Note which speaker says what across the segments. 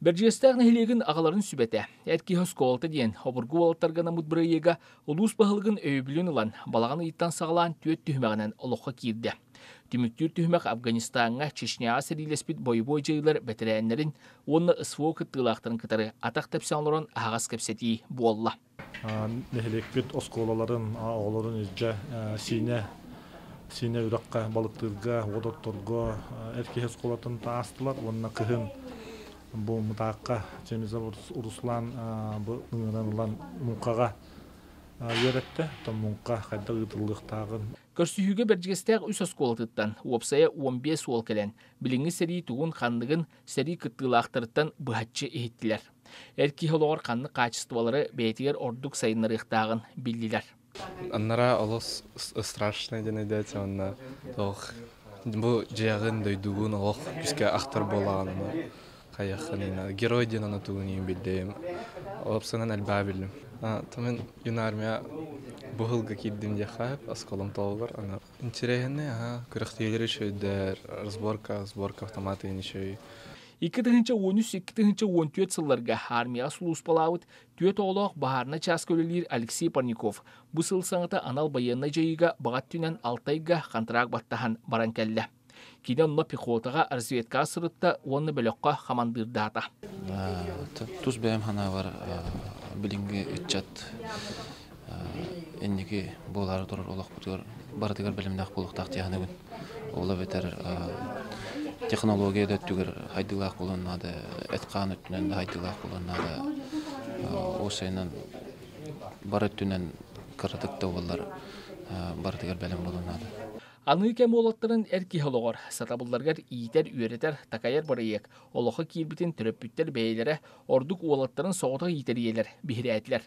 Speaker 1: Бэрдьигэстээх нэһилиэгин аҕаларын сүбэтэ, эр киһи оскуолата диэн обургу уолаттарга анаммыт бырайыага улуус баһылыгын өйөбүлүн ылан, балаҕан ыйыттан саҕалаан түөрт түһүмэҕинэн олоххо киирдэ. Түмүктүүр түһүмэх Афганистаҥҥа, Чечняҕа сэриилэспит бойобуой дьайыылар бэтэрээннэрин уонна СВО кыттыылаахтарын кытары атах тэпсэн олорон аһаҕас кэпсэтии буолла.
Speaker 2: Нэһилиэкпит оскуолаларын оҕолорун илдьэ Сиинэ Сиинэ үрэххэ балыктыырга, уот отторго эр киһи оскуолатын таастылар уонна кыһын бу Мытаахха Чемизов Руслан бу ыҥыран ылан муҥхаҕа үөрэттэ. Оттон муҥха хайдах ыытыллыахтааҕын.
Speaker 1: Көрсүһүүгэ Бэрдьигэстээх үс оскуолатыттан уопсайа 15 уол кэлэн, билиҥҥи сэрии тугун-ханныгын сэрии кыттыылаахтарыттан быһаччы иһиттилэр. Эр киһи олоҕор ханнык хаачыстыбалары бэйэтигэр ордук сайыннарыахтааҕын биллилэр.
Speaker 3: Аннара олус страшно диэн өйдөөтүм уонна туох бу дьиэҕин, дойдугун олох күүскэ ахтар буолаҕын ону хайыаххын герой диэн ону тугун иһин билдим. Уопсайынан элбэҕи биллим. Мин юнармия бу сылга киирдим диэххэ оскуолам толугар аны Интересный, ага, күрэхтэһиилэр үчүгэйдэр, разборка, сборка автомата үчүгэй.
Speaker 1: 2013-2014 сылларга армияҕа сулууспалаабыт түөрт оҕолоох баһаарынай чааска үлэлиир Алексей Парников бу сыл саҥата анал байыаннай дьайыыга баҕа өттүнэн Алтайга хантараак баттаһан баран кэллэ. Кини онно пехотаҕа, разведкаҕа сырытта уонна бөлөххө хамандыырдаата.
Speaker 4: Тус бэйэм санаабар билиҥҥи ыччат инники буолаары турар олохпутугар барытыгар бэлэмнээх буолуохтаах дии саныыбын. Ол эбэтэр технология да өттүгэр хайдыылаах буолуон наада, эт-хаан өттүнэн да хайдыылаах буолуон наада. Уопсайынан бары өттүнэн кыратык да буоллар барытыгар бэлэм буолуон наада.
Speaker 1: Аныгы кэм уолаттарын эр киһи олоҕор, сатабылларыгар иитэр-үөрэтэр, такайар бырайыак олоххо киирбитин төрөппүттэр бэйэлэрэ ордук уолаттарын соҕотох иитэр ийэлэр биһирээтилэр.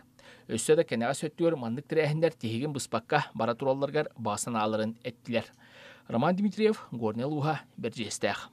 Speaker 1: Өссө да кэнэҕэс өттүгэр маннык тэрээһиннэр тиһигин быспакка бара туралларыгар баҕа санааларын эттилэр. Роман Дмитриев, Горнай улууһа, Бэрдьигэстээх.